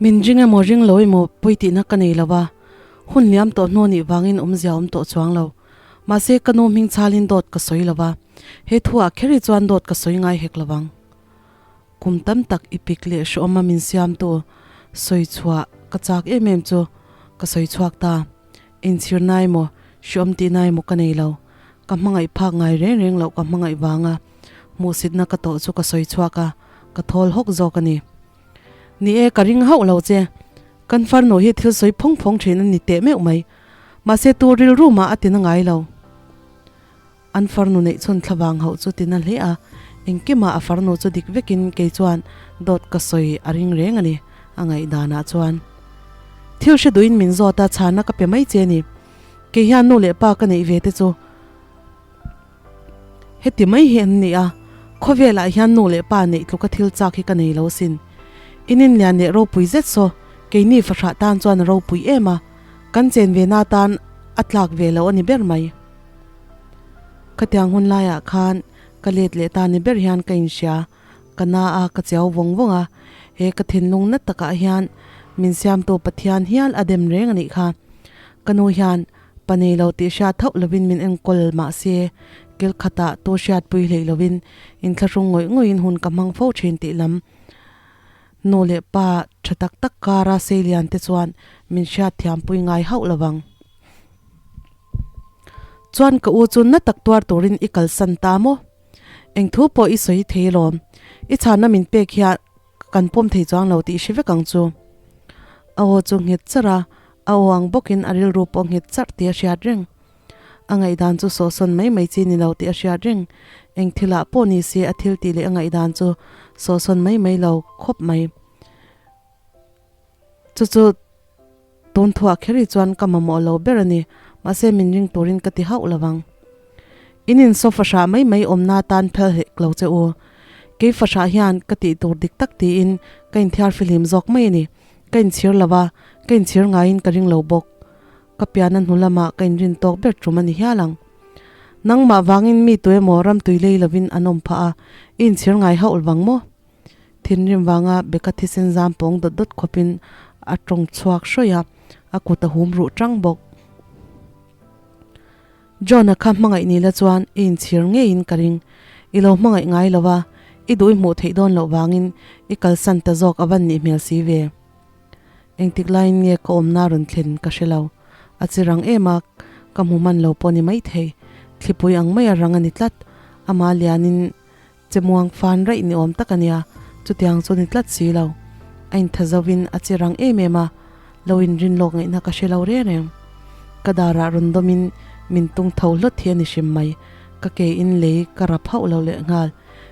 Min ring emaw ring lo emaw pawi tihna ka nei lo a, hun liam tawh hnu nih vangin awmzia awm tawh chuang lo. Mahse ka nu hming chhalin dawt ka sawi lo a, he thuah kher hi chuan dawt ka sawi ngai hek lo ang. Kum tam tak i pik leh hrawma min siamtu sawi chhuah ka chak em em chu ka sawi chhuak ta. Inchhir na emaw hrawm tihna emaw ka nei lo. Ka hmangaih phak ngai reng reng loh ka hmangaih vanga hmuhsitna ka tawh chu ka sawi chhuak a, ka thawl hawk zawk a ni. Ni e, ka ring hauh lo che. Kan farnu hi thil sawi phawng phawng thin a ni teh meuh mai. Mahse tu rilru mah a ti na ngai lo. An farnu neih chhun thlavang hauh chu ti na hle a, engkimah a farnu chu dik vekin kei chuan dawt ka sawi a ring reng a ni, a ngaihdanah chuan. Thil hre duhin min zawt a, chhana ka pe mai che ni. Kei hian nu leh pa ka neih ve te chu heti mai hi an ni a, khawvelah hian nu leh pa neih tluka thil chak hi ka nei lo sin. In inlian leh ropui zet saw, keini fahrah tan chuan a ropui em a, kan chen ve na tan a tlak ve lo a ni ber mai. Khatiang hun laiah khan ka let leh ta ni ber hian ka inhria, ka na a, ka chiau vawng vawng a, he ka thinlung nat takah hian min siamtu Pathian hial a dem reng a nih kha. Ka nu hian pa nei lo tih hriat thauh lovin min enkawl mah se, kel khatah tu hriatpui hleih lovin inthlahrung ngawih ngawihin hun ka hmang fo thin tih lam nu leh pa tha tak tak kara seilian te chuan min hriatthiampui ngai hauh lovang. Chuan ka u chu na tak tuar turin i kalsan ta maw? Eng thu pawh i sawi thei lawm. I chhanna min pek hian kan pawm thei chuang lo tih i hre vek ang chu. A aw chu nghet charh a, a aw ang bawkin a rilru pawh nghet charh tih a hriat reng. A ngaihdan chu sawhsawn mai mai chi ni lo tih a hriat reng. Eng thilah pawh ni se a thil tih leh a ngaihdan chu sawhsawn mai mai lo khawp mai. Chu chu tun thuah kher hi chuan ka mamawh lo ber a ni, mahse min ring turin ka ti hauh lo vang. In in sofa hrah mai mai awmna tan phel hek lo che u. Kei fahrah hian ka tih tur dik tak tiin ka inthiar fihlim zawk mai a ni. Ka inchhir lo va, ka inchhir ngaiin ka ring lo bawk. Ka pianna hnu lamah ka inrin tawk ber tum a ni hial ang. Nangmah vangin mi tu emaw ramtui lei lovin an awm phah a, i inchhir ngai hauh vang maw? Thinrim vanga Becca thisen zam pawng dawt dawt khawpin a tawng chhuak hrawih a, a kut a hum ruh tang bawk. John-a kha hmangaih ni la chuan i inchhir ngeiin ka ring. I lo hmangaih ngai lo a, i duh i hmuh theih dawn loh vangin i kalsan ta zawk a van nih hmel si ve. Engtik laiin nge ka awmna rawn thlen ka hre lo. A chi rang em a, ka hmu hman lo pawh ni maithei. Thlipui ang maia rang a ni tlat. Amah lianin Che muang fan raih ni awm tak a nia, chutiang chu ni tlat si lo. A intha zovin a che rang em em a, lo inrin lawk ngaihna ka hre lo reng reng. Ka darah rawn dawmin min tung tho hlawt hi a ni hrim mai, ka ke in lei ka rap hauh lo leh nghal.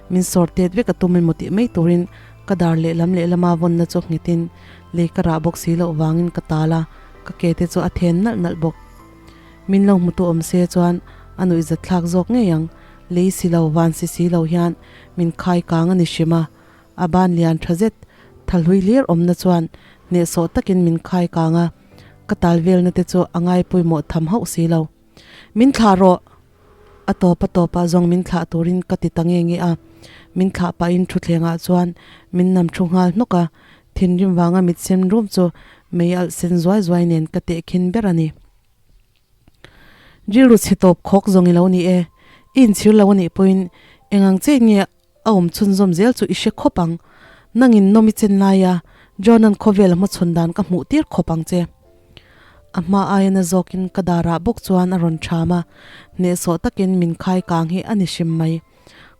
Min sawr tet vek a tum emaw tih mai turin ka dar lehlam lehlama vawnna chu nghetin lei ka rah bawk si loh vangin ka tal a, ka ke te chu a then nalh nalh bawk. Min lo hmutu awm se chuan a nuihzatthlak zawk ngei ang. Lei si lo, van si si lo hian min khai kang a ni hrim a, a ban lian tha zet, tha hlui hlir awmna chuan hnehsawh takin min khai kang a, ka tal velna te chu a ngai pawimawh tham hauh si lo. Min thlah rawh! A tawp a tawpah zawng min thlah turin ka ti ta nge nge a, min thlah pahin thuthlengah chuan min nam thu nghal hnawk a, thinrim vanga mit sen rum chu mei alh sen zuai zuai nen ka tehkhin ber a ni. Rilru chhe tawp khawk zawng i lo ni e. I inchhir lo a nih pawhin eng ang che nge a awm chhunzawm zel chu i hre khawp ang. Nangin nawm i chen laia John-a'n khawvel a hmachhawn dan ka hmuh tir khawp ang che. A hma aia na zawkin ka darah bawk chuan a rawn ṭham a, hnehsawh takin min khai kang hi a ni hrim mai.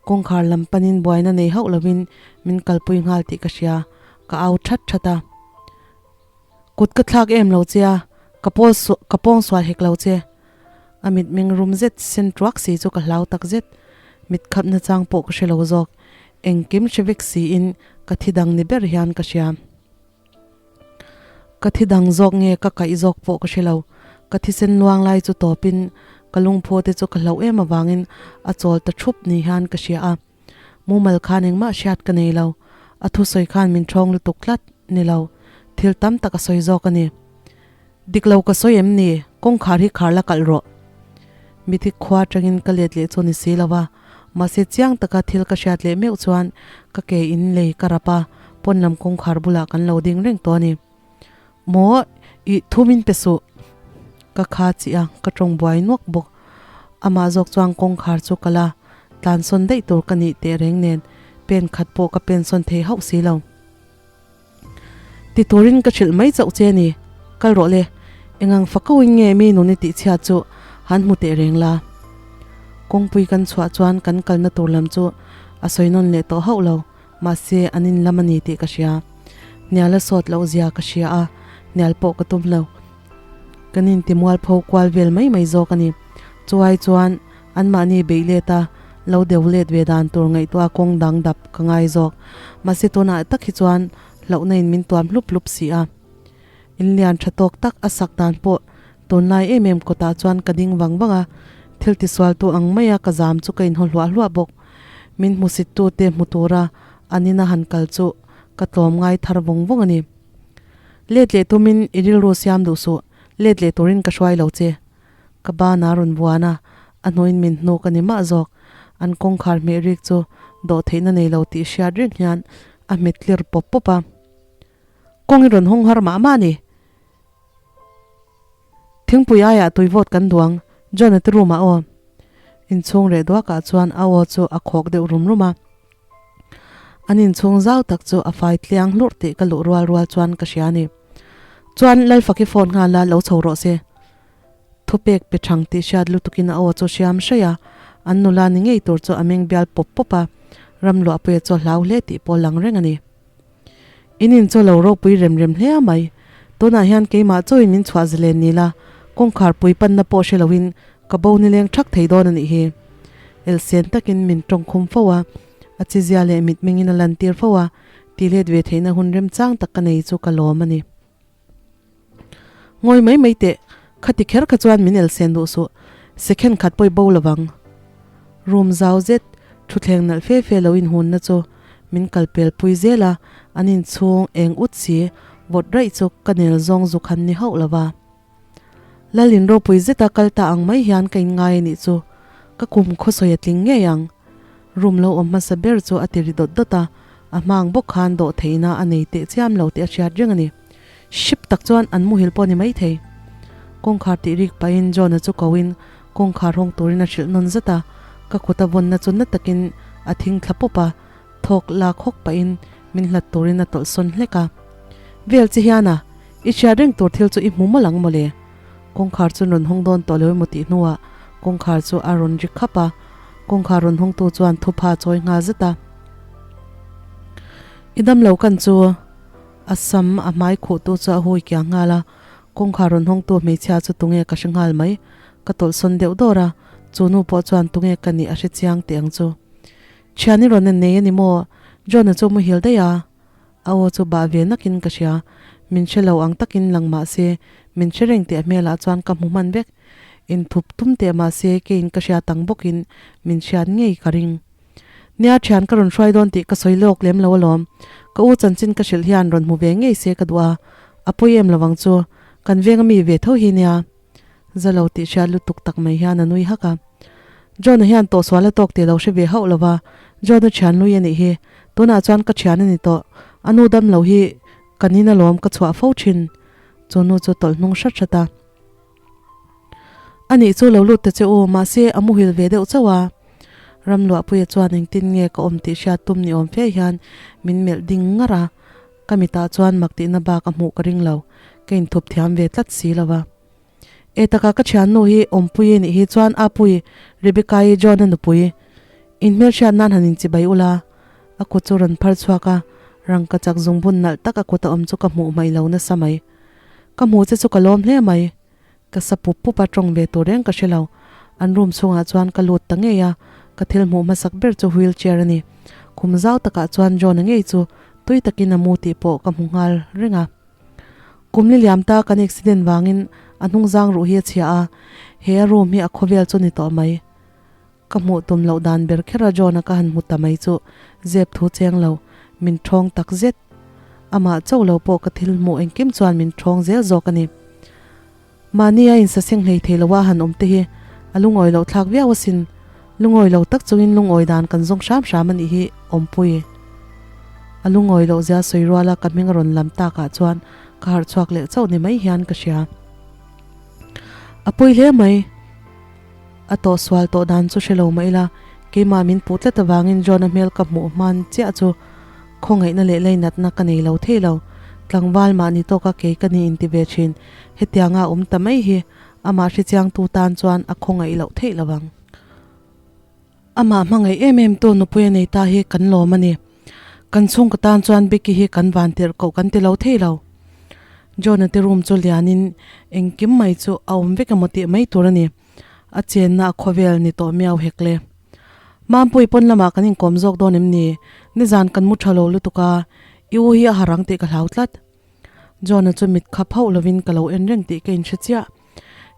Kawngkhar lam panin buaina nei hauh lovin min kalpui nghal tih ka hria, ka au ṭhat ṭhat a. Kut ka thlak em lo che a, ka pawl ka pawng sual hek lo che. A mitmeng rum zet sen tuak si chu ka hlau tak zet. Mit khap na chang pawh ka hre lo zawk. Engkim hre vek siin ka thi dang ni ber hian ka hria. Ka thi dang zawk nge ka kaih zawk pawh ka hre lo. Ka thisen luang lai chu tawpin ka lungphaw te chu ka hlauh em avangin a chawl ta thup ni hian ka hria a. Mumal khan engmah hriat ka nei lo. A thusawi khan min thawng lutuk tlat ni lo. Thil tam tak a sawi zawk a ni. Dik lo ka sawi em ni? Kawngkhar hi khar la kalh rawh. Mithi khua atangin ka let leh chu ni si lo a. Mahse chiang taka thil ka hriat leh meuh chuan ka ke in lei ka rap a. Pawn lam kawngkhar bulah kan lo ding reng tawh a ni. Maw, ih thu min pe suh. Ka kha chih a, ka tawng buai nuak bawk. Amah zawk chuan kawngkhar chu ka la tlansawn daih tur ka nih teh reng nen pen khat pawh ka pensawn thei hauh si lo. Ti turin ka hrilh mai chauh che a ni. Kal rawh le, engang fakauin nge mi nun i tihchhiat chu han hmu teh reng la. Kawngpui kan chhuah chuan kan kalna tur lam chu a sawi nawn leh tawh hauh lo, mahse an in lam a ni tih ka hria. Hnial a sawt loh zia ka hria a, hnial pawh ka tum lo. Kan intimualpho kual vel mai mai zawk a ni. Chuai chuan Anmahni beih let a, lo deuh let ve dan tur ngaihtuah kawng dang dap ka ngai zawk. Mahse tunah tak hi chuan hlauhna in min tuam hlup hlup si a. In lian tha tawk tak a sak dan pawh tunlai em em kawtah chuan ka ding vang vang a, thil tisualtu ang maia ka zam chu ka inhaw hluah hluah bawk. Min hmusittu te hmu tura an ina han kal chu ka tlawm ngai thar vawng vawng a ni. Let leh tumin i rilru siam duh suh, let leh turin ka hruai lo che. Ka ban a rawn buan a, a hnuaiin min hnuk a ni mah zawk. An kawngkhar hmeh rik chu dawh theihna nei lo tih hriat reng hian a hmet tlir pawp pawp a. Kawng i rawn hawng har mah mah a ni. Thingpui aiah tui vawt kan duang, John a ti room ah aw. Inchhung reh duakah chuan a aw chu a khawk deuh rum rum a. An inchhung zau tak chu a fai tliang hlurh tih ka luh rual rual chuan ka hria a ni. Chuan Lalfaki phone nghal a lo chho rawh se. Thupek pe thang tih hriat lutukin a aw chu hriam hraih a, an nula ni ngei tur chu a meng bial pawp pawp a, Ramluahpuia chu a hlau hle tih pawh lang reng a ni. In in chu lo ropui rem rem hle a mai, tunah hian keimah chauhin min chhuah zalen ni la, kawngkhar pui panna pawh hre loin ka bo nileng thak thei dawn a nih hi. Elsen takin min tawngkhum fo a, a chizia leh mitmengin a lantir fo a, tih let ve theihna hun remchang tak ka nei chu ka lawm a ni. Ngawi mai mai teh, khati kher kha chuan min elsen duh suh, second khat pawh i bo lovang. Room zau zet, thutthleng nalh fe fe lo inhunna chu min kal pel pui zel a, an inchhung eng ut si, vawt raih chu ka nel zawng zuk han ni hauh lova. Lal in ropui zeta kal ta ang mai hian ka inngai a nih chu, ka kum khawsawi a tling ngei ang. Room lo awm hmasa ber chu a ti ri dawt dawt a, a hmang bawk khan dawh theihna a nei teh chiam lo tih a hriat reng a ni. Hrip tak chuan an muhil pawh a ni maithei. Kawngkhar tih rik pahin John-a chu koin kawngkhar hawng turin a hrilh nawn zat a, ka kut a vawnna chu na takin a thing thla pawp a, thawk lak hawk pahin min hlat turin a tawlh sawn hlek a. Vel chi hian a, i hriat reng tur thil chu i hmu mawlh ang mawle. Kawngkhar chu rawn hawng dawn tawh lo emaw tih hnuah kawngkhar chu a rawn ri khap a, kawngkhar rawn hawngtu chuan thupha a chawi nghal zet a. I damlo kan chu a sam a hmai khuhtu chu a hui kiang nghal a, kawngkhar rawn hawngtu hmeichhia chu tunge ka hre nghal mai. Ka tawlhsawn deuh dawr a, chu nu pawh chuan tunge ka nih a hre chiang teh ang chu. Thian i rawn en nei a ni maw? John-a chu muhil daih a. A aw chu bah ve nakin ka hria. Min hre lo ang takin lang mah se, min hre reng teh hmelah chuan ka hmu hman vek. Inthup tum teh mah se, keiin ka hriat ang bawkin min hriat ngei ka ring. Nia thian ka rawn hruai dawn tih ka sawi lawk lem lo alawm. Ka u chanchin ka hrilh hian rawn hmu ve ngei se ka duh a, a pawi em lovang chu. Kan venga mi ve tho hi nia. Za lo tih hriat lutuk tak mai hian a nui hak a. John-a hian tawhsual a tawk tih lo hre ve hauh lo va, John-a thian lui a nih hi. Tunah chuan ka thian a ni tawh. A nu dam lo hi kan in alawm ka chhuah fo thin. Chu nu chu tawlh hnung hrat hrat a. A nih chu lo lut ta che u, mahse a muhil ve deuh chauh a. Ramluahpuia chuan engtin nge ka awm tih hriat tum ni awm fe hian min melh ding ngar a. Ka mitah chuan mak tihna bak a hmuh ka ring lo, ka inthup thiam ve tlat si lo va. E taka ka thiannu hi Awmpuii nih hi chuan Apuii, Rebecca-i John-a nupui. In hmelhriat nan han inchibai ula. A kut chu rawn phar chhuak a, rangka chak zungbun nalh tak a kut a awm chu ka hmuh hmaih lo nasa mai. Ka hmuh che chu ka lawm hle mai. Ka sa pup pup a tawng ve tur reng ka hre lo. An room chhungah chuan ka lut ta ngei a, ka thil hmuh hmasak ber chu wheel chair a ni. Khum zau takah chuan John-a ngei chu tui takin a mu tih pawh ka hmu nghal reng a. Kum li liam ta kan accident vangin a hnungzang ruh hi a chhia a, he a room hi a khawvel chu ni tawh mai. Ka hmuh tum loh dan ber kher a John-a ka han hmu ta mai chu zep thu cheng lo, min thawng tak zet. Amah chauh lo pawh ka thil hmuh engkim chuan min thawng zel zawk a ni. Mahni a insaseng hlei thei lo a han awm te hi a lungawi loh thlak viau asin. Lungawi lo tak chungin lungawi dan kan zawng hram hram a nih hi Awmpui. A lungawi loh zia sawi ruala ka hming a rawn lam takah chuan ka harh chhuak leh chauh ni mai hian ka hria. A pawi hle mai. A tawh sual tawh dan chu hre lo mah ila, keimah min puh tlat avangin John-a hmel ka hmuh hman chiah chu khawngaihna leh leinatna ka nei lo thei lo. Tlangval mahni tawka kei ka ni inti ve thin. Hetianga a awm ta mai hi amah hrechiangtu tan chuan a khawngaih loh theih lo ang. Amah hmangaih em em tu nupui a nei ta hi kan lawm a ni. Kan chhungkaw tan chuan Becky hi kan van tirh koh kan ti lo thei lo. John-a te room chu lianin engkim mai chu a awm vek emaw tih mai tur a ni. A chenna a khawvel ni tawh miau hek le. Mampui pawn lamah kan inkawm zawk dawn em ni? Nizan kan mu tha lo lutuk a, i u hi a harang tih ka hlau tlat. John-a chu mit khap hauh lovin ka lo en reng tih ka inhre chiah.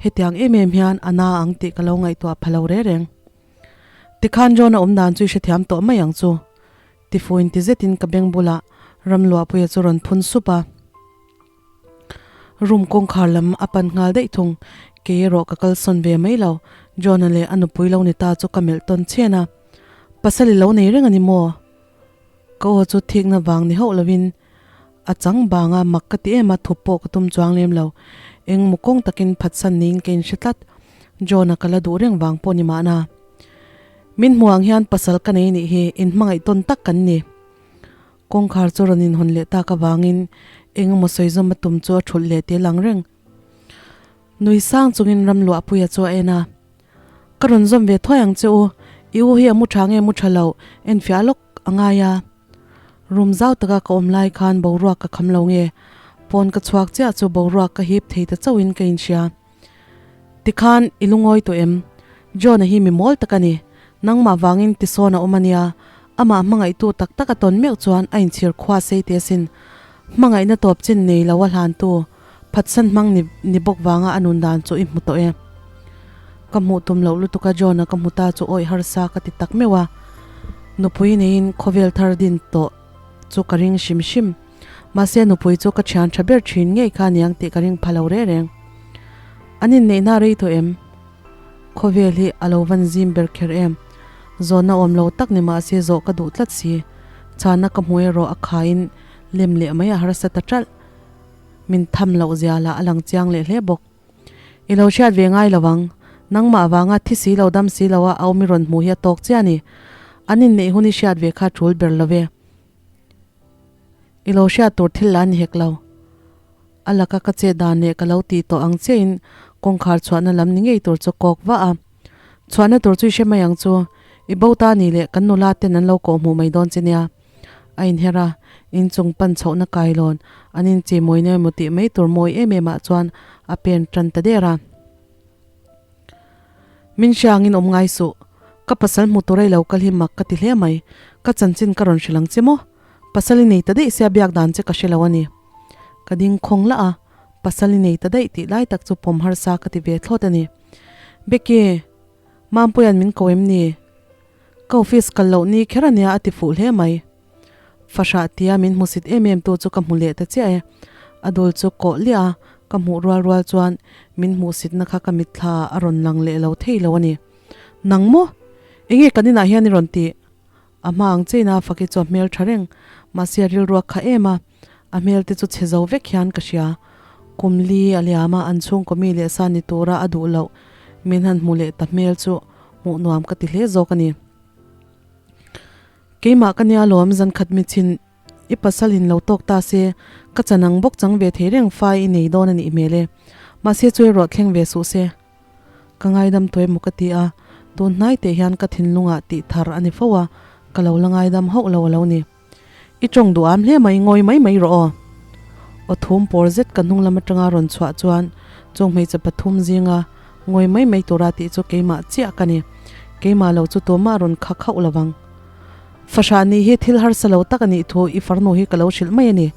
Hetiang em em hian a na ang tih ka lo ngaihtuah pha lo re reng. Tikhan John-a awm dan chu i hrethiam tawh mai ang chu. Tifuin ti zetin ka beng bulah Ramluahpuia chu rawn phun sup a. Room kawngkhar lam a pan nghal daih thung. Kei erawh ka kalsawn ve mai lo. John-a leh a nupui lo ni ta chu ka melh tawn chhen a. Pasal i lo nei reng a ni maw? Ka aw chu thikna vang ni hauh lovin a chang bang a, mak ka ti em a, thup pawh ka tum chuang lem lo. Eng mu kawng takin phatsan niin ka inhre tlat. John-a ka la duh reng vang pawh ni mahna. Min hmu ang hian pasal ka nei nih hi inhmangaih tawn tak kan ni. Kawngkhar chu rawn inhawn leh tak avangin eng emaw sawi zawm a tum chu a thulh leh tel ang reng. Nui sang chungin Ramluahpuia chu a en a. Ka rawn zawm ve thuai ang che u, i u hi a mu tha nge mu tha lo, enfiah lawk a ngai a. Room zau taka ka awm lai khan boruak ka kham lo nge, pawn ka chhuak chiah chu boruak ka hip thei ta chauhin ka inhria. Tikhan i lungawi tawh em? John-a hi mi mawl tak a ni. Nangmah vangin tisawn a awm a nia. Amah hmangaihtu tak tak a tawn meuh chuan a inchhir khua sei teh asin. Hmangaihna tawp chin nei lo a hlantu phatsan hmang ni ni bawk vanga a nun dan chu i hmu tawh e. Ka hmuh tum loh lutuk a John-a ka hmu ta chu awih harsa ka ti tak meuh a. Nupui neiin khawvel thar din tawh chu ka ring hrim hrim. Mahse nupui chu ka thian tha ber thin ngei kha aniang tih ka ring pha lo reh reng. An inneihna a rei tawh em? Khawvel hi a lo van zim ber kher em? Zawnna awm lo tak ni mahse zawh ka duh tlat si. Chhana ka hmu erawh a khaiin lem leh mai a harsa ta ṭalh. Min tham loh zia lah a lang chiang leh hle bawk. I lo hriat ve ngai lo ang. Nangmah vanga thi si lo dam si lo a awm i rawn hmuh hi a tawk chiah a ni. An inneih hun i hriat ve kha ṭul ber lo ve. I lo hriat tur thil la ni hek lo. A laka ka che dan leh ka lo tih tawh ang chiahin kawngkhar chhuahna lam ni ngei tur chu kawk vah a. Chhuahna tur chu i hre mai ang chu. I bo ta ni leh kan nula ten an lo kawh hmuh mai dawn che nia. A inher a, inchung pan chhohna kailawn an inchei mawi emaw tih mai tur mawi em em ah chuan a pen tan ta der a. Min hriangin awm ngai suh. Ka pasal hmu tur ei lo kal hi mak ka ti hle mai. Ka chanchin ka rawn hrilh ang che maw? Pasal i nei ta daih sia biak dan che ka hre lo a ni. Ka ding khawng lah a, pasal i nei ta daih tih lai tak chu pawm harsa ka ti ve thlawt a ni. Becky, Mampuia'n min ko em ni? Ka office kal loh ni kher a nia a ti fuh hle mai. Fahrah tia min hmusit em em tu chu ka hmu leh ta chiah e. A dul chu kawh liah a, ka hmuh rual rual chuan min hmuhsitna kha ka mitthla ah a rawn lang leh lo thei lo a ni. Nang maw? Enge kan inah hian i rawn tih? A hma ang cheina a faki chu a hmel tha reng, mahse a rilru a kha em a, a hmel te chu chhe zo vek hian ka hria. Kum li a liam a, an chhungkaw mi leh sa ni tura a duh loh min han hmu leh ta hmel chu hmuh nuam ka ti hle zawk a ni. Keimah ka nia lawm zan khat mi chhin i pasal in lo tawk ta se ka chan ang bawk chang ve thei reng fai i nei dawn a nih hmel e. Mahse chu erawh thleng ve suh se. Ka ngaidam tawh emaw ka ti a, tun hnai teh hian ka thinlungah tih thar a ni fo a, ka lo la ngaidam hauh lo a lo ni. I tawng duh am hle mai ngawi mai mai rawh aw. Aw thum pawr zet ka hnung lam atanga rawn chhuah chuan chung hmeichhe pathum zinga ngawi mai mai tura tih chu keimah chiah ka ni. Keimah lo chu tumah rawn khak hauh lo vang. Fahrah nih hi thil harsa lo tak a nih thu i farnu hi ka lo hrilh mai a ni.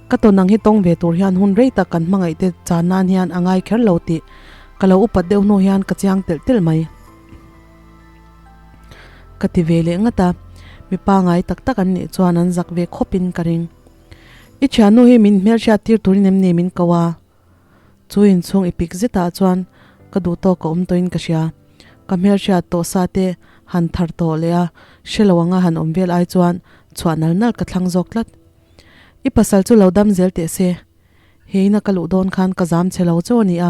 Ka tawn ang hi tawng ve tur hian hun rei tak kan hmangaih te chan nan hian a ngai kher lo tih ka lo upat deuh hnu hian ka chiang telh telh mai. Ka ti ve leh ngat a, mi pangai tak tak an nih chuan an zak ve khawp in ka ring. I thiannu hi min hmelhriat tir turin em ni min ko a? Chu inchhung i pik zetah chuan ka duh tawk ka awm tawhin ka hria. Ka hmelhriat tawh sa te han thar tawh leh a, hre lo anga han awm vel ai chuan chhuah nal nal ka thlang zawk tlat. I pasal chu lo dam zel teh se. He ina ka luh dawn khan ka zam che lo chauh a ni a,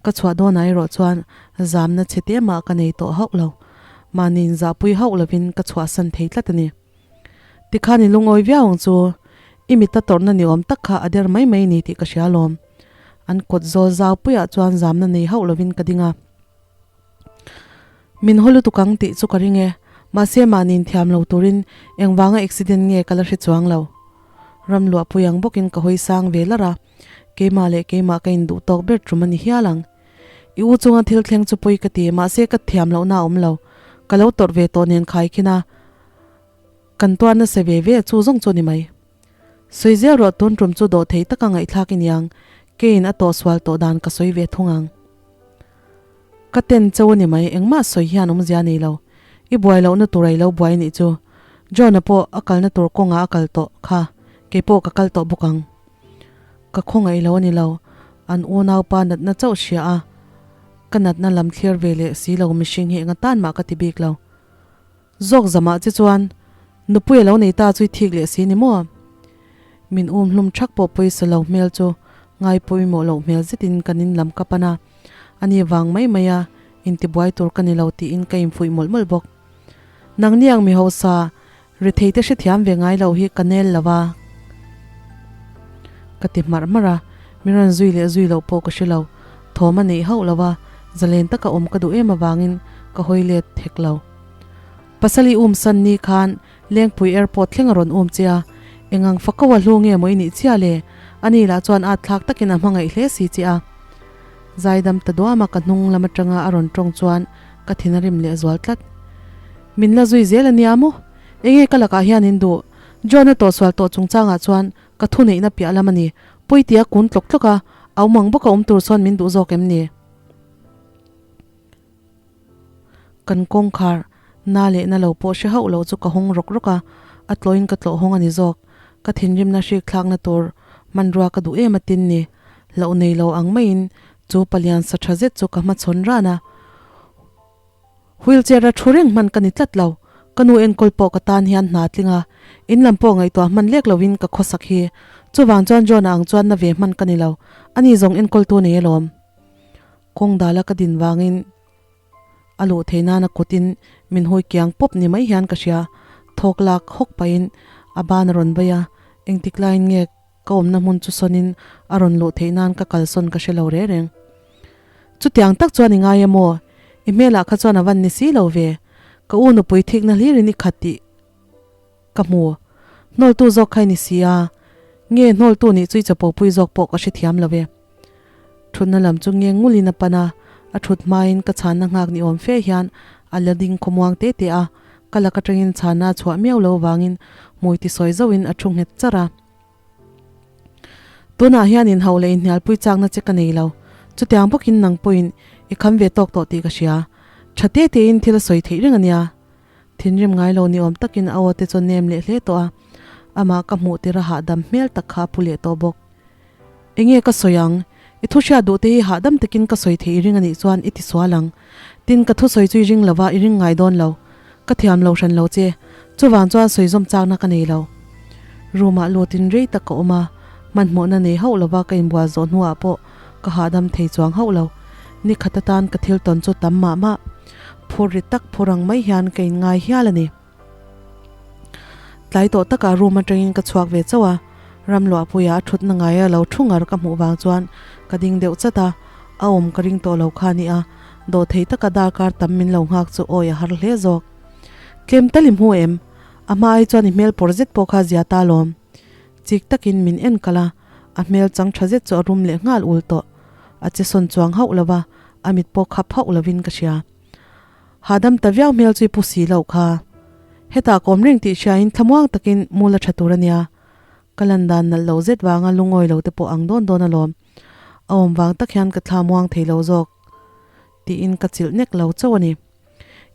ka chhuah dawnah erawh chuan zamna chhe te mah ka nei tawh hauh lo. Mahni inzahpui hauh lovin ka chhuahsan thei tlat a ni. Tikhan i lungawi viau ang chu, i mita tawrhna ni awm tak kha a der mai mai ni tih ka hria alawm. An kawt zawl zau puiah chuan zamna nei hauh lovin ka ding a. Min haw lutuk ang tih chu ka ring e, mahse mahni inthiam lo turin engvanga accident nge ka la hre chuang lo. Ram luahpui ang bawkin ka hawi sang ve lar a, keimah leh keimah ka induh tawk ber tum a ni hial ang. I u chunga thil thleng chu pawi ka ti, mahse ka thiam lohna a awm lo. Ka lo tawrh ve tawh nen khaikhin a, kan tuar nasa ve ve chu zawng chu a ni mai. Sawi zel rawh tun tum chu dawh thei taka ngaihthlak i niang, keiin a tawh sual tawh dan ka sawi ve thung ang. Ka ten chau a ni mai, engmah sawi hian awmzia a nei lo. I buai lohna tur a i lo buai nih chu. John-a pawh a kalna tur kawngah a kal tawh kha, kei pawh ka kal tawh bawk ang. Ka khawngaih lo a ni lo, an unaupa natna chauh hria a, ka natna lam thlir ve leh si lo mihring hi enga tan mah ka ti bik lo. Zawk zamah che chuan nupui a lo nei ta chu i thik leh si ni maw? Min um hlum thak pawh pawisa lo hmel chu ngai pawimawh loh hmel zetin kan in lam ka pan a, ani vang mai mai a intibuai tur ka ni lo tiin ka infuih mawlh mawlh bawk. Nangni ang mi hausa rethei te hrethiam ve ngai lo hi ka nel lo a ka ti hmarh hmarh a, min rawn zui leh zui loh pawh ka hre lo, thawm a neih hauh lo a, zalen taka awm ka duh em avangin ka hawi let hek lo. Pasal i um san ni khan Lengpui airport thleng a rawn um che a, engang fako a hlu nge maw i nih chiah le? Ani lah chuan at thlak takin a hmangaih hle si che a. Zaidam ta duam a ka hnung lam atanga a rawn tawng chuan ka thin a rim leh zual tlat. Min la zui zel a nia maw? Enge ka lakah hian in duh? John a tawhsual tawh chungchangah chuan ka thuneihna piah lam a ni. Puitia kun tlawk tlawk a, a awm ang bawk a awm tur chuan min duh zawk em ni? Kan kawngkhar na leh na lo pawh hre hauh lo chu ka hawng rawk rawk a, a tlawhin ka tlawh hawng a ni zawk. Ka thinrimna hrik thlakna tur hmanrua ka duh em atin ni. Hlauh nei lo ang maiin chu palian sa tha zet chu ka hmachhawn ran a. Wheelchair a thu reng hman ka ni tlat lo. Ka nu enkawl pawh ka tan hian hna tling a, in lam pawh ngaihtuah hman lek loin ka khawsak hi. Chuvang chuan John-a ang chuan na ve hman ka ni lo. Ani zawng enkawltu nei alawm. Kawng dala ka din vangin a luh theih nana kutin min hui kiang pawp ni mai hian ka hria. Thawk lak hawk pahin a ban a rawn vai a, engtik laiin nge ka awmna hmun chu sawnin a rawn luh theih nan ka kalsawn ka hre lo reng reng. Chutiang tak chuan i ngai a maw? I hmelah kha chuan a van ni si lo ve. Ka u nupui thikna hlirin i khat tih Ka hmu. Hnawltu zawk kha i ni si a, nge hnawltu nih chu i chapopui zawk pawh ka hrethiam lo e. Thutna lam chu nge ngulin a pan a, a thut hmain ka chhanna nghak ni awm fe hian a la ding khawmuang te te a, ka lak atangin chhanna a chhuah miau lo vangin hmui tisawi zauhin a thu nghet char a. Tunah hian inhauh leh inhnialpui chakna che ka nei lo. Chutiang bawkin nang pawhin i kham ve tawk tawh tih ka hria. Tha te tein thil a sawi theih reng a nia. Thinrim ngai lo ni awm takin a aw te chu nem leh hle tawh a, amah ka hmuh tir a hahdam hmel tak kha a pu leh tawh bawk. Enge ka sawi ang? I thu hriat duh te hi hahdam takin ka sawi theih i ring anih chuan i ti sual ang. Tin, ka thusawi chu i ring lo va, i ring ngai dawn lo. Ka thiam lo hran lo che. Chuvang chuan sawi zawm chakna ka nei lo. Room ah lutin rei tak ka awm a, hmanhmawhna nei hauh lova ka inbual zawh hnuah pawh ka hahdam thei chuang hauh lo. Ni khat atan ka thil tawn chu tam mah mah. Phur ri tak phur ang mai hian ka inngai hial a ni. Tlai tawh takah room atangin ka chhuak ve chauh a, Ramluahpuia a thutna ngaia lo thu ngar ka hmuh vang chuan ka ding deuh chat a, a awm ka ring tawh lo kha a ni a, dawhthei taka darkar tam min lo nghak chu awi a har hle zawk. Tlem tal i hmu em? A hma ai chuan i hmel pawr zet pawh kha zia ta lawm. Chik takin min en kalh a, a hmel chang tha zet chu a rum leh nghal ul tawh. A che sawn chuang hauh lo va, a mit pawh khap hauh lovin ka hria. Hahdam ta viau hmel chu i pu si loh kha. Hetah ka awm reng tih hriain thlamuang takin mul a tha tur a nia. Ka lan dan nalh lo zet vanga lungawi lo te pawh ang dawn dawn alawm. A awm vang tak hian ka thla muang thei lo zawk tiin ka chilh nek lo chauh a ni.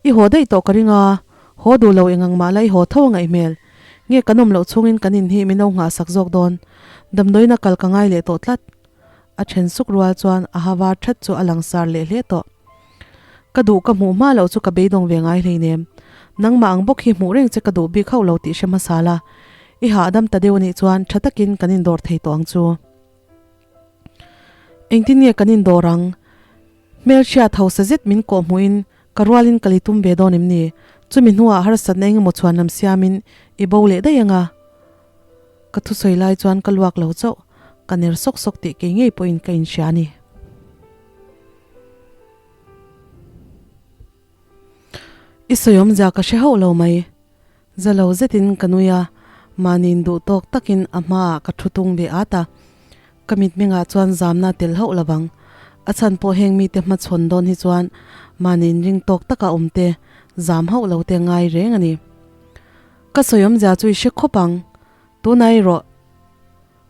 I haw daih tawh ka ring a, haw duh lo engang mah la i haw tho a ngaih hmel. Nge kan awm loh chhungin kan in hi min lo nghahsak zawk dawn. Damdawiin a kal ka ngai leh tawh tlat. A then suk rual chuan a ha var that chu a langsar leh hle tawh. Ka duh ka hmuh hma loh chu ka beidawng ve ngai hleinem. Nangmah ang bawk hi hmuh reng che ka duh bik hauh lo tih hre hmasa la. I hahdam ta deuh anih chuan tha takin kan indawr thei tawh ang chu. Engtin nge kan indawr ang? Hmelhriat hausa zet min kawh hmuhin ka rualin ka li tum ve dawn em ni? Chumi hnuah harsatna engemaw chhuan lam siamin i bo leh daih ang a. Ka thusawi lai chuan ka luak lo chauh, ka ner sawk sawk tih kei ngei pawhin ka inhria a ni. I sawi awmzia ka hre hauh lo mai. Za lo zetin ka nui a, mahniin duh tawk takin a hmaah ka thu tung ve at a. Ka mitmengah chuan zamna tel hauh lo vang. A chhan pawh heng mite hmachhawn dawn hi chuan mahniin ring tawk taka awm te, zam hauh lo te ngai reng a ni. Ka sawi awmzia chu i hre khawp ang. Tunah erawh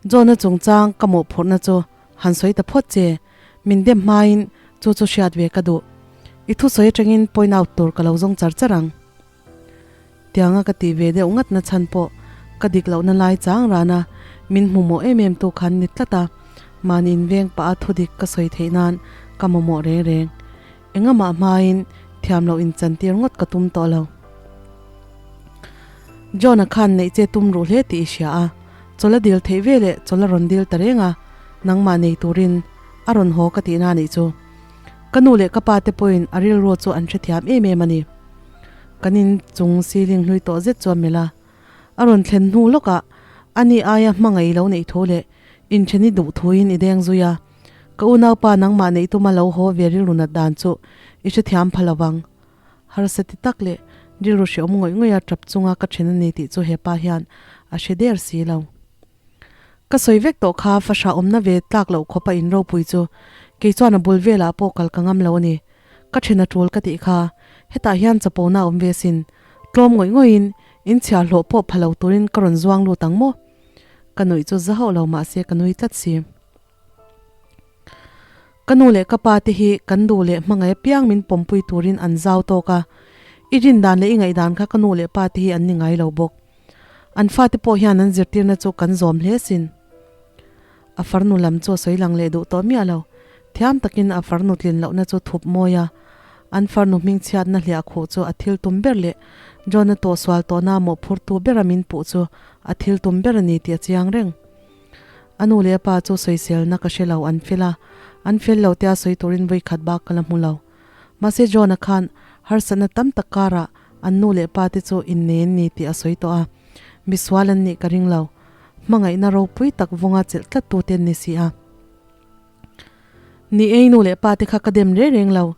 John-a chungchang ka mawhphurhna chu han sawi ta phawt che, min dem hmain chu chu hriat ve ka duh. I thusawi atangin point out tur ka lo zawng char char ang. Tianga ka tih ve deuh ngat na chhan pawh ka dik lohna lai chang rana min hmu mawh em em tu khan ni tlat a, mahni inveng pah a thudik ka sawi theih nan ka mamawh reng reng. Engamah hmain thiam loh inchantir ngawt ka tum tawh lo. John-a khan neih che tum ruh hle tih i hria a, chawlh a dil theih ve leh chawlh a rawn dil ta reng a, nangmah nei turin a rawn haw ka tihna anih chu. Ka nu leh ka pa te pawhin a rilru chu an hrethiam em em a ni. Kan in chung ceiling hlui tawh zet chu a melh a, a rawn thlen hnu lawkah ani aia hmangaih lo neih thu leh intheni duh thuin i deng zui a, ka unaupa nangmah neih tuma lo haw ve rilru nat dan chu i hrethiam pha lo vang. Harsa ti tak leh rilru hreawm ngawih ngawih a tap chunga ka then a ni tih chu hepa hian a hre der si lo. Ka sawi vek tawh kha fahra awmna ve tlak loh khawp a in ropui chu kei chuan a bul velah pawh kal ka ngam lo a ni. Ka then a tul ka tih kha hetah hian chapona a awm ve sin. Tlawm ngawih ngawih in in chhiar hlawh pawh pha lo turin ka rawn zuang lut ang maw? Ka nuih chu za hauh lo mahse ka nui tlat si. Ka nu leh ka pa te hi kan duh leh hmangaih apiang min pawmpui turin an zau tawk a, i rin dan leh i ngaihdan kha ka nu leh pa te hi an ni ngai lo bawk. An fate pawh hian an zirtirna chu kan zawm hle sin. A farnu lam chu a sawi lang leh duh tawh miah lo. Thiam takin a farnu tlin lohna chu thup mawi a, an farnu hmingchhiatna hliah khuh chu a thil tum ber leh John-a tawhsual tawhna mawhphurtu bera min puh chu a thil tum ber a ni tih a chiang reng. A nu leh a pa chu sawiselna ka hre lo, an fel a, an fel lo tia sawi turin vawi khat bak ka la hmu lo. Mahse John-a khan harsatna tam tak karah an nu leh pa te chu innei an ni tih a sawi tawh a, misual an nih ka ring lo. Hmangaihna ropui tak vawnga chelh tlat tu te an ni si a. Ni ei nu leh pa te kha ka dem reng reng lo,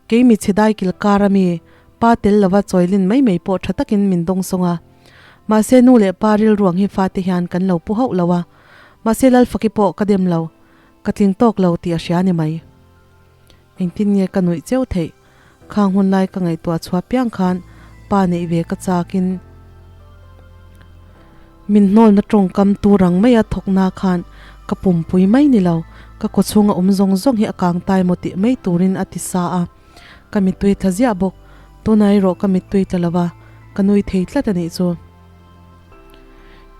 kei mi chhe dai kil kar ami pa tel lova chawilin mai mai pawh tha takin min dawng sawng a. Mahse nu leh pa rilruang hi fate hian kan lo pu hauh lo a, mahse Lalfaki pawh ka dem lo, ka tling tawk lo tih a hria ni mai. Engtin nge ka nuih cheu theih? Khang hun lai ka ngaihtuah chhuah piang khan pa neih ve ka chakin min hnawlna tawngkam tur ang maia thawkna khan ka pumpui mai ni lo, ka kawchhunga awm zawng zawng hi a kang tai maw tih mai turin a ti sa a. Ka mittui tla ziah bawk, tunah erawh ka mittui tla lo va, ka nui thei tlat a nih chu.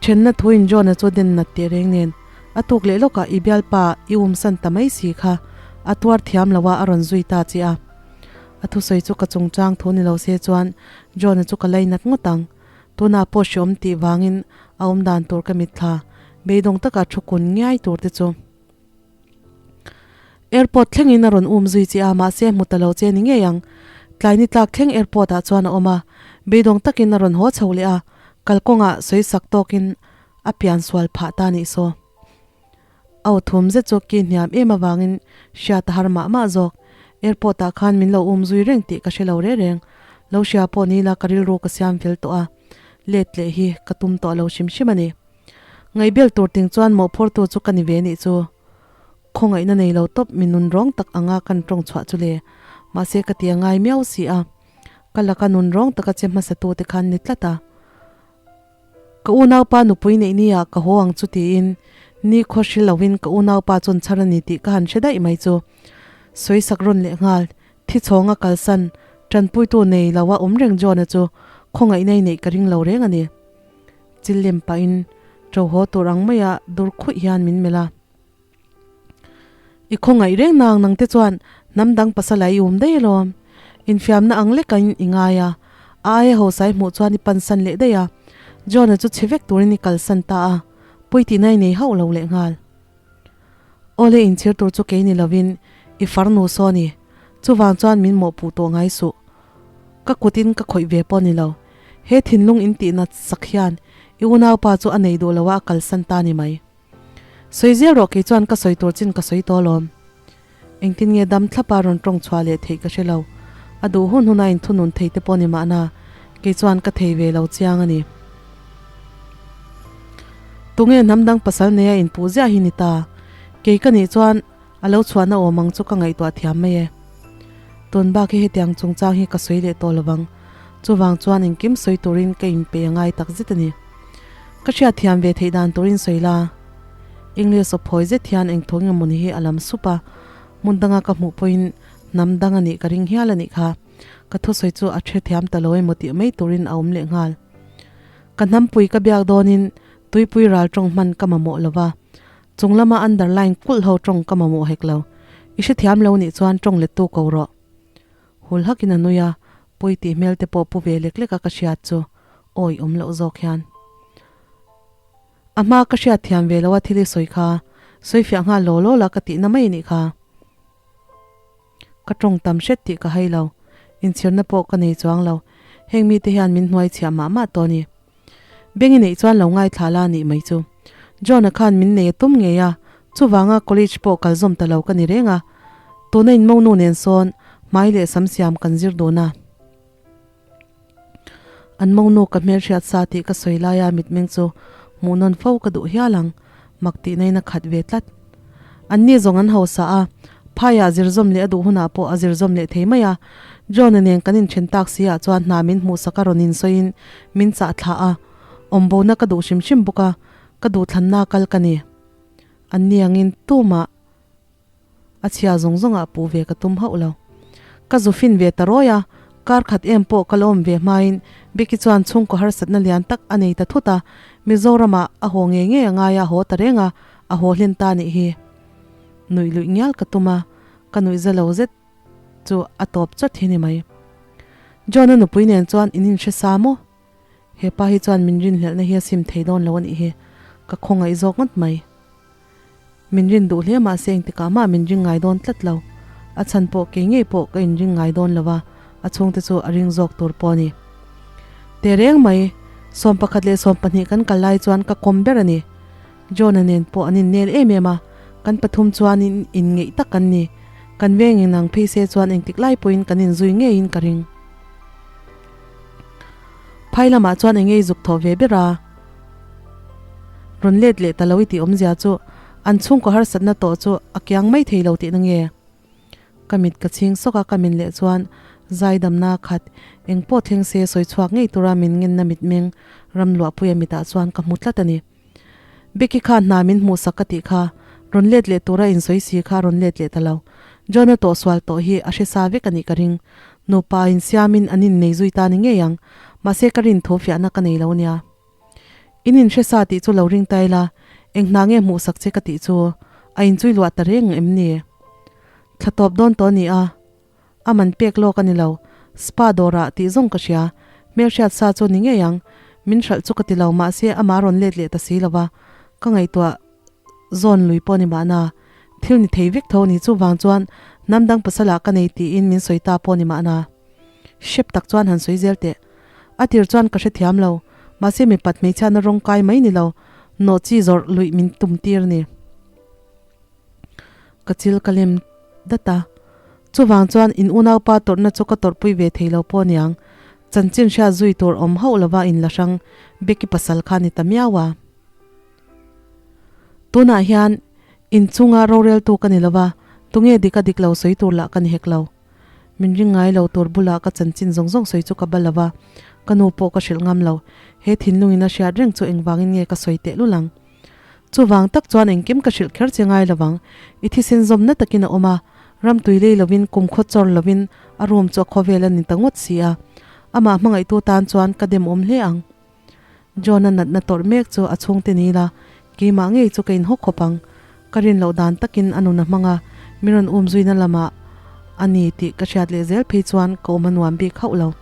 Thenna thuin John-a chu den nat teh reng nen, a tuk leh lawkah i bialpa i umsan ta mai si kha a tuar thiam lo a a rawn zui ta che a. A thusawi chu ka chungchang thu ni lo se chuan John-a chu ka lainat ngawt ang. Tunah pawh hreawm tih vangin a awm dan tur ka mitthla beidawng taka thu kun ngiai tur te chu. Airport thlengin a rawn um zui che a, mahse hmu ta lo che ni ngei ang. Tlai ni tlak thleng airport ah chuan a awm a, beidawng takin a rawn haw chho leh a, kalkawngah sawi sak tawkin a pian sual phah ta nih saw. A aw thum zet chu ki hniam em avangin hriat a har mah mah zawk. Airport ah khan min lo um zui reng tih ka hre lo reng reng. Lo hria pawh ni ila ka rilru ka siam fel tawh a, let leh hi ka tum tawh lo hrim hrim a ni. Ngaihbel tur ting chuan mawhphurtu chu ka ni ve nih chu. Khawngaihna nei lo tawp mi nun rawng tak anga kan tawng chhuah chu le. Mahse ka ti a ngai miau si a. Ka laka nun rawng taka che hmasa tu te khan ni tlat a. Ka unaupa nupui neih ni ah ka haw ang chu tiin ni khaw hri lo in ka unaupa chuan chhar a ni tih ka han hre daih mai chu. Sawi sak rawn leh nghal. Thi chhawnga kalsan tanpuitu nei lo a awm reng John-a chu khawngaihna i neih ka ring lo reng a ni. Chil lem pahin ṭo haw tur ang maia dur khuih hian min melh a. I khawngaih reng nang nang te chuan hnam dang pasal ah i um daih alawm. Infiamna ang lek in i ngai a, a aia hosai hmuh chuan i pansan leh daih a. John-a chu chhe vek turin i kalsan ta a, pawi tihna i nei hauh lo lehnghal. Awle inchhir tur chu kei ni lovin i farnu saw ni, chuvang chuan min mawhpuh tawh ngai suh. Ka kutin ka khawih ve pawh ni lo. He thinlung in tih nat sak hian i unaupa chu a nei duh lo a a kalsan ta ni mai. Sawi zel rawh kei chuan ka sawi tur chin ka sawi tawh alawm. Engtin nge dam thlapa rawn tawng chhuah leh theih ka hre lo. A duh hun hun a inthunun thei te pawh ni mahna kei chuan ka thei ve lo chiang a ni. Tunge hnam dang pasal neia inpuh ziah hi ni ta? Kei ka nih chuan a lo chhuahna awm ang chu ka ngaihtuah thiam mai e. Tun bak hi hetiang chungchang hi ka sawi leh tawh lovang. Chuvang chuan engkim sawi turin ka inpe a ngai tak zet a ni. Ka hriat thiam ve theih dan turin sawi la. English aw phawi zet hian eng thawng emaw ni hi a lam sup a, hmun danga ka hmuh pawhin hnam dang a nih ka ring hial a nih kha. Ka thusawi chu a hre thiam ta lo emaw tih mai turin a awm leh nghal. Ka hnampui ka biak dawnin tuipui ral tawng hman ka mamawh lo va, chung lama underline kulh ho tawng ka mamawh hek lo. I hrethiam lo nih chuan tawng lettu ko rawh. Hul hakin a nui a, pawi tih hmel te pawh pu ve lek lek a ka hriat chu awi awm loh zawk hian. A hma ka hriat thiam ve lo a thil i sawi kha, sawi fiah nghal law law la ka tihna mai nih kha. Ka tawng tam hret tih ka hai lo, inchhirna pawh ka nei chuang lo, heng mite hian min hnuai chhiah mah mah tawh a ni. Beng i neih chuan lo ngaithla la nih mai chu. John-a khan min nei a tum ngei a, chuvanga college pawh kal zawm ta lo ka ni reng a. Tuna in monu nen sawn hmai leh sam siam kan zir dun a. An monu ka hmelhriat sa tih ka sawi laia mitmeng chu hmuh nawn fo ka duh hial ang, mak tih nain a khat ve tlat. Anni zawng an hausa a, phaiah zir zawm leh a duh hunah pawh a zir zawm leh thei mai a. John-a nen kan inthen tak si ah chuan hna min hmuhsak a rawn insawiin min chah thlah a, awmbona ka duh hrim hrim bawk a, ka duhthlanna kal ka ni. Anni angin tumah a chhia zawng zawngah puh ve ka tum hauh lo. Ka zu fin ve ta rawi a, kar khat em pawh ka la awm ve hmain Becky chuan chhungkaw harsatna lian tak a nei ta thut a, Mizoramah a haw ngei ngei a ngai a haw ta reng a, a haw hlen ta nih hi. Nuih luih ngial ka tum a, ka nuih za lo zet chu a tawp chawt hi ni mai. John-a nupui nen chuan in inhre sa maw? He pa hi chuan min rinhlelhna hi a sim thei dawn lo a nih hi, ka khawngaih zawk ngawt mai. Min rin duh hle mahse engtikah mah min ring ngai dawn tlat lo. A chhan pawh kei ngei pawh ka inring ngai dawn lo a, a chhungte chu a ring zawk tur pawh a ni. Tehreng mai, 11 leh 12 kan kal lai chuan ka kawm ber a ni. John-a nen pawh an innel em em a, kan pathum chuan in inngeih tak kan ni. Kan veng inang phei se chuan engtik lai pawhin kan inzui ngeiin ka ring. Phai lamah chuan eng ngei zuk thawh ve ber a, rawn let leh ta lo i tih awmzia chu an chhungkaw harsatna tawh chu a kiang mai thei lo tihna nge? Ka mit ka chhing sawk a, ka min leh chuan zaidamna khat eng pawh thleng se sawi chhuak ngei tura min ngenna mitmeng ramluahpuia mitah chuan ka hmu tlat a ni. Becky kha hna min hmuhsak ka tih kha, rawn let leh tura insawi si kha a rawn let leh ta lo. John-a tawhsual tawh hi a hre sa vek a nih ka ring. Nupa insiamin an innei zui ta ni ngei ang, mahse ka rin thu fiahna ka nei lo nia. In inhre sa tih chu lo ring ta ila, eng hna nge hmuhsak che ka tih chu a inchui luah ta reng em ni? Thla tawp dawn tawh a ni a. A man pek lawk a ni lo. Spa dawrah tih zawng ka hria. Hmelhriat sa chu ni ngei ang. Min hralh chu ka ti lo, mahse amah rawn let leh ta si lo va. Ka ngaihtuah zawn lui pawh a ni mahna. Thil ni thei vek tho a ni chuvang chuan hnam dang pasalah ka nei tiin min sawi ta pawh a ni mahna. Hrep tak chuan han sawi zel teh. A tir chuan ka hrethiam lo. Mahse mipat hmeichhiatna rawng kai mai ni lo. Nawh chi zawrh luih min tum tir a ni. Ka chil ka lem dat a. Chuvang chuan in unaupa tawrhna chu ka tawrhpui ve thei lo pawh aniang. Chanchin hriat zui tur awm hauh lova in la hrang Becky pasal kha ni ta miau a. Tunah hian in chunga roreltu ka ni lova, tunge dik a dik lo sawi tur lah ka ni hek lo. Min ring ngai lo tur bulah ka chanchin zawng zawng sawi chu ka ba lova, ka nu pawh ka hrilh ngam lo. He thinlungin a hriat reng chu engvangin nge ka sawi tehlul ang? Chuvang tak chuan engkim ka hrilh kher che ngai lovang. I thisen zawmna takin a awm a, ram tui lei lovin, kum khaw chawr lovin a room chu a khawvel a ni ta ngawt si a. Amah hmangaihtu tan chuan ka demawm hle ang. John-a natna tawrh mek chu a chhungte ni la, keimah ngei chu ka inhaw khawp ang. Ka rin loh dan takin a nun a hmang a, min rawn um zuina lamah a ni tih ka hriat leh zel phei chuan ka awm a nuam bik hauh lo.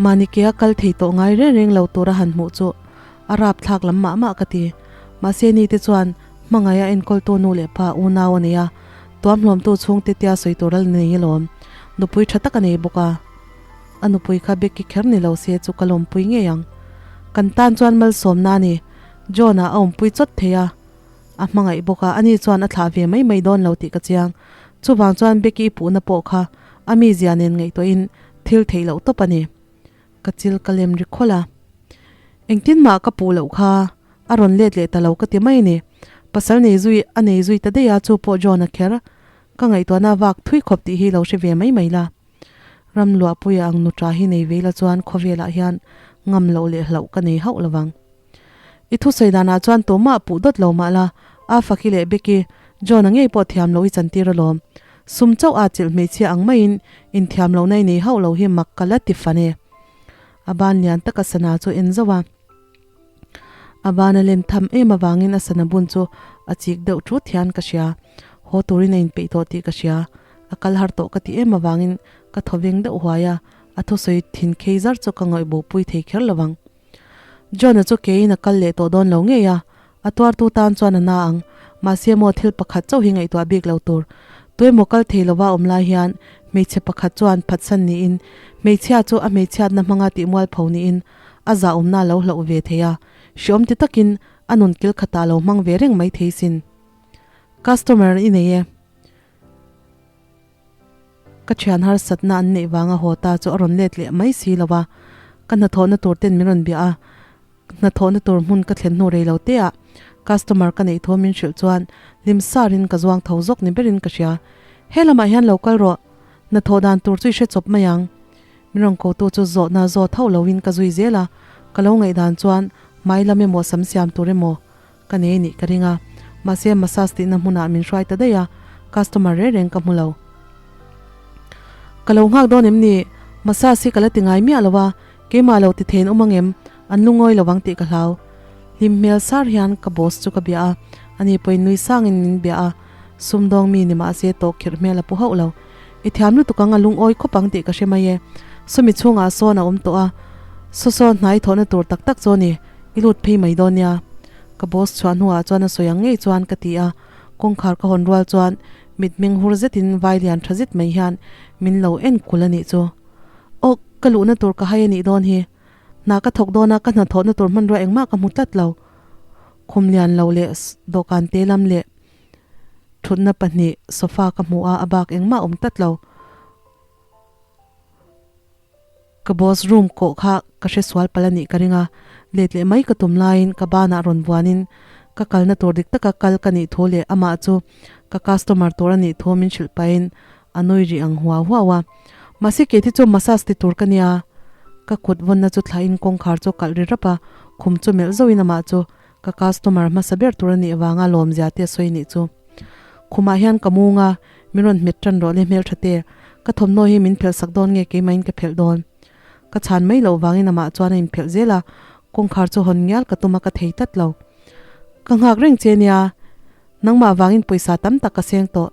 Mahni ke a kal thei tawh ngai reng reng lo tura han hmuh chu a rapthlak lam mah mah ka ti. Mahse ni te chuan hmangaih a enkawltu nu leh pa unau a nei a, tuamhlawmtu chhungte tia sawi tur a la nei alawm. Nupui tha tak a nei bawk a. A nupui kha Becky kher ni lo se chu ka lawmpui ngei ang. Kan tan chuan malsawmna a ni. John-a a awmpui chawt thei a, a hmangaih bawk a, ani chuan a thlah ve mai mai dawn lo tih ka chiang. Chuvang chuan Becky i puhna pawh kha a mizia nen ngaihtuahin thil theih loh tawp a ni. Ka chil ka lem ri khawlh a. Engtin mah ka puh loh kha a rawn let leh ta lo ka ti mai a ni. Pasal nei zui a nei zui ta daih a, chu pawh John-a kher. Ka ngaihtuahna vak thui khawp tih hi lo hre ve mai mai la. Ram luahpuia ang nuṭa hi nei ve ila chuan khawvelah hian ngam loh leh hlauh ka nei hauh lovang. I thusawi danah chuan tumah puh dawt lo mah la, a Faki leh Becky, John-a ngei pawh thiam loh i chantir alawm. Sum chauh a chilh hmeichhia ang maiin inthiam lohna i nei hauh lo hi mak ka la ti fan e. A ban lian taka sana chu en zauh a. A ban a len tham em avangin a sana bun chu a chik deuh thut hian ka hria. Haw turin a inpeih tawh tih ka hria. A kal har tawh ka ti em avangin ka thaw veng deuh huai a, a thusawi thin khei zar chu ka ngaihbawhpui thei kher lovang. John-a chu keiin a kal leh tawh dawn lo ngei a, a tuartu tan chuan a na ang. Mahse maw thil pakhat chauh hi ngaihtuah bik lo tur. Tuemaw kal thei lova awm lai hian hmeichhe pakhat chuan phatsan niin hmeichhia chu a hmeichhiatna hmanga tihmual pho niin a zahawmna a lo hlauh ve thei a, hreawm ti takin a nun kil khatah a lo hmang ve reng mai thei sin. Customer i nei e. Ka thian harsatna an neih vanga haw ta chu a rawn let leh mai si lo a, ka hnathawhna tur ten min rawn bia a, hnathawhna tur hmun ka thlen hnu rei lo te ah customer ka neih thu min hrilh chuan hlim sarin ka zuang tho zawk ni berin ka hria. He lamah hian lo kal rawh, hnathawh dan tur chu i hre chawp mai ang. Min rawn kotu chu zawhna zawt hauh loin ka zui zel a, ka lo ngaihdan chuan hmai lam emaw sam siam tur emaw Ka nei nih ka ring a, mahse massage tihna hmunah min hruai ta daih a, customer reng reng ka hmu lo. Ka lo nghak dawn em ni? Massage hi ka la ti ngai miah lo a, keimah lo ti thein awm angem? An lungawi lo ang tih ka hlau. Hlim hmel sar hian ka boss chu ka bia a, ani pawhin nui sangin min bia a, sumdawng mi ni mahse tawk khirh hmel a pu hauh lo. I thiam lutuk ang a lungawi khawp ang tih ka hre mai e. Sawmi chhungah sawn a awm tawh a, saw saw hnai thawhna tur tak tak chu a ni. I lut phei mai dawn nia. Ka boss chhuah hnuah chuan a sawi ang ngei chuan ka ti a, kawngkhar ka hawn rual chuan mitmeng hur zetin vai lian tha zet mai hian min lo en kul a nih chu. Aw, ka luhna tur ka hai a nih dawn hi. Hna ka thawk dawn a, ka hnathawhna tur hmanrua engmah ka hmu tlat lo. Khum lian lo leh dawhkan te lam leh thutna pahnih sofa ka hmu a, a bak engmah a awm tlat lo. Ka boss room kawh kha ka hre sual palh a nih ka ring a, let leh mai ka tum laiin ka banah rawn vuanin ka kalna tur dik taka kal ka nih thu leh amah chu ka customer tur a nih thu min hrilh pahin a nui rih ang huau huau a. Mahse kei te chu massage ti tur ka nia. Ka kut vawnna chu thlahin kawngkhar chu kalh ri rap a, khum chu melh zauhin amah chu ka customer hmasa ber tur a nih vanga lawmzia te a sawi nih chu. Khumah hian ka mung a, min rawn hmet tan rawh le hmeltha te, ka thawmhnaw hi min phelh sak dawn nge keimahin ka phelh dawn. Ka chhan mai loh vangin amah chuan a inphelh zel a, kawngkhar chu hawn ngial ka tum a ka thei tlat lo. Ka nghak reng che nia, nangmah vangin pawisa tam tak ka seng tawh.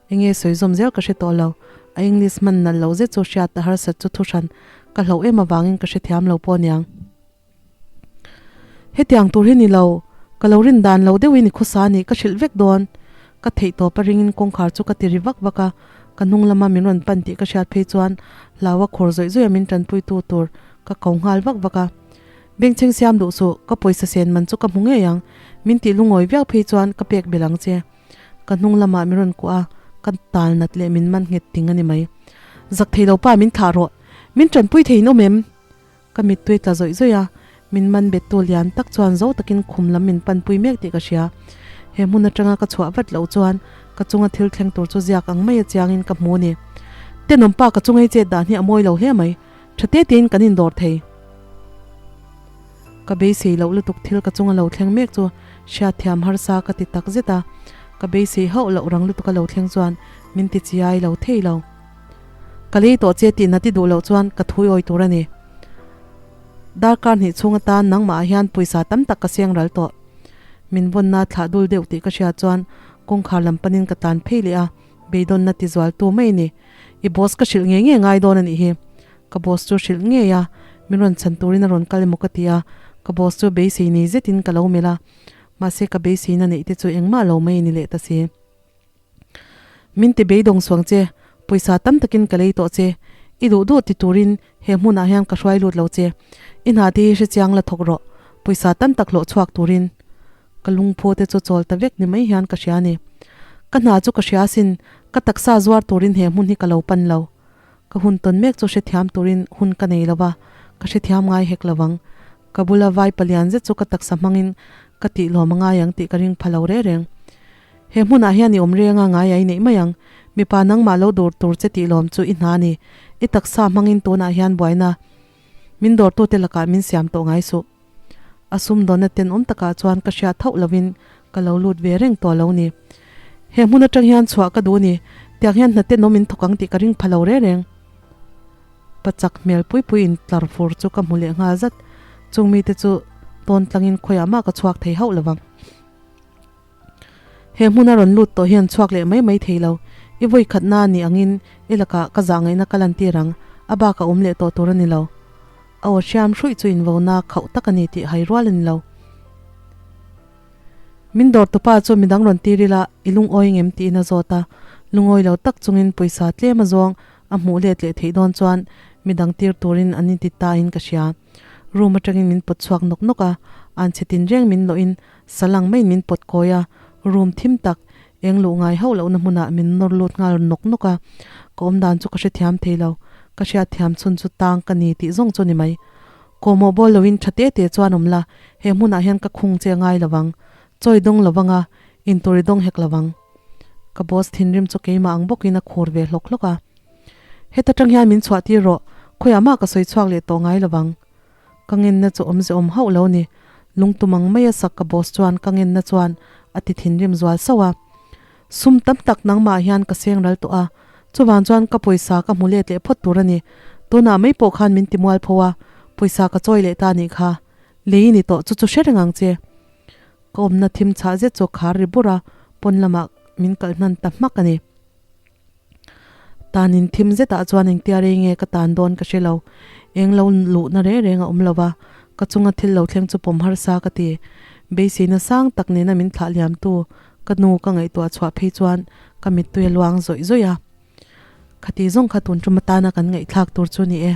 Enge sawi zawm zel ka hre tawh lo, a English hman nalh loh zet chu hriat a harsat chu thuhran ka hlauh em avangin ka hrethiam lo pawh aniang. Hetiang tur hi ni lo, ka lo rin dan lo deuhin i khawsa a nih ka hrilh vek dawn. Ka theih tawp a ringin kawngkhar chu ka ti ri vak vak a, ka hnung lama min rawn pan tih ka hriat phei chuan hlaua khawr zawih zawih a min tanpuitu tur ka ko nghal vak vak a. Bengchheng siam duh suh, ka pawisa sen man chu ka hmu ngei ang, min tih lungawi viau phei chuan ka pek belh ang che. Ka hnung lamah min rawn kuah a, ka tal nat leh min man nghet ting a ni mai. Zak thei lo pa min thlah rawh, min tanpui thei in awm em? Ka mittui tla zawih zawih a, min man bettu lian tak chuan zo takin khum lam min panpui mek tih ka hria. He hmun atanga ka chhuah vat loh chuan ka chunga thil thleng tur chu ziak ang mai a chiangin ka hmu a ni. Tenawm pa ka chunga i chet dan hi a mawi lo hle mai, tha te tein kan indawr thei. Ka beisei loh lutuk thil ka chunga lo thleng mek chu hriatthiam harsa ka ti tak zet a, ka beisei hauh loh rang lutuka lo thleng chuan min ti chiai lo thei lo. Ka lei tawh che tih na ti duh loh chuan ka thui awi tur a ni. Darkar hnih chhung atan nangmah ah hian pawisa tam tak ka seng ral tawh. Min vawnna thlah dul deuh tih ka hriat chuan kawngkhar lam panin ka tlan phei leh a, beidawnna ti zual tu mai a ni. I boss ka hrilh ngei ngei ngai dawn a nih hi. Ka boss chu hrilh ngei a. Min rawn chhan turin a rawn kal emaw ka ti a, ka boss chu beisei nei zetin ka lo melh a, mahse ka beiseina neih te chu engmah lo mai a ni leh ta si. Min ti beidawng suang che, pawisa tam takin ka lei tawh che, i duh duh ti turin he hmunah hian ka hruai lut lo che, i hna te hi hrechiang la thawk rawh, pawisa tam tak hlawh chhuak turin. Ka lungphu te chu chawl ta vek ni mai hian ka hria a ni. Ka hna chu ka hria asin, ka taksa zuar turin he hmun hi ka lo pan lo. Ka hun tawn mek chu hrethiam turin hun ka nei lo va, ka hrethiam ngai hek lo vang. Ka bula vai palian zet chu ka taksa hmangin ka tih lawm a ngai ang tih ka ring pha lo reng reng. He hmunah hian i awm renga ngai a i neih mai ang. Mipa nangmah lo dur tur che tih lawm chu i hna a ni. I taksa hmangin tunah hian buaina min dawrtute lakah min siam tawh ngai suh. A sumdawnna tenawm takah chuan ka hriat hauh lovin ka lo lut ve reng tawh lo ni. He hmun atang hian chhuah ka duh ni, tiang hian hna tenawm in thawk ang tih ka ring pha lo reng reng. Pa chak hmel pui pui in tlar fur chu ka hmu leh nghal zat, chung mite chu tawn tlangin khawiah mah ka chhuak thei hauh lovang. He hmuna rawn lut tawh hian chhuak leh mai mai thei lo. I vawi khatna a nih angin i lakah ka zah ngaihna ka lantir ang, a bak a awm leh tawh tur a ni lo. A aw hriam hruih chu invona khauh tak a ni tih hai rual a ni lo. Min dawr tupa chu midang rawn tir ila i lungawi ngem tiin a zawt a, lungawi lo tak chungin pawisa tlem a zawng a hmuh let leh theih dawn chuan midang tir turin an inti ta in ka hria. Room atangin min pawt chhuak nawk nawk a, an chhe tinreng min lawhin Salang maiin min pawt kawi a, room thim tak, eng luh ngai hauh lohna hmunah min nawr lut nghal nawk nawk a, ka awm dan chu ka hrethiam thei lo, ka hriatthiam chhun chu tang ka ni tih zawng chu ni mai. Kawhmawh bawl loin tha te te chuan awm la, he hmunah hian ka khung che ngai lo vang, chawi dawng lo vang a, intur i dawng hek lo vang. Ka boss thinrim chu keimah ang bawkin a khur ve hlawk hlawk a. Heta tang hian min chhuah tir rawh, khawiah mah ka sawi chhuak leh tawh ngai lo vang. Ka ngenna chu awmze awm hauh lo ni. Lungtum ang maia sak ka boss chuan ka ngenna chuan a ti thinrim zual sauh a. Sum tam tak nangmah hian ka seng ral tawh a, chuvang chuan ka pawisa ka hmu let leh phawt tur a ni. Tunah mai pawh khan min ti mual pho a, pawisa ka chawi leh ta nih kha. Lei ni tawh chu chu hre reng ang che. Ka awmna thim chhah zet chu khar ri bur a, pawn lamah min kalh hnan ta hmak a ni. Tan in thim zetah chuan engtia rei nge ka tan dawn ka hre lo. Eng lo luhna reng reng a awm lo va, ka chunga thil lo thleng chu pawm harsa ka ti. Beiseina sang tak nena min thlah liamtu ka nu ka ngaihtuah chhuah phei chuan ka mittui a luang zawih zawih a. Khati zawng kha tun tum atana kan ngaihthlak tur chu ni e.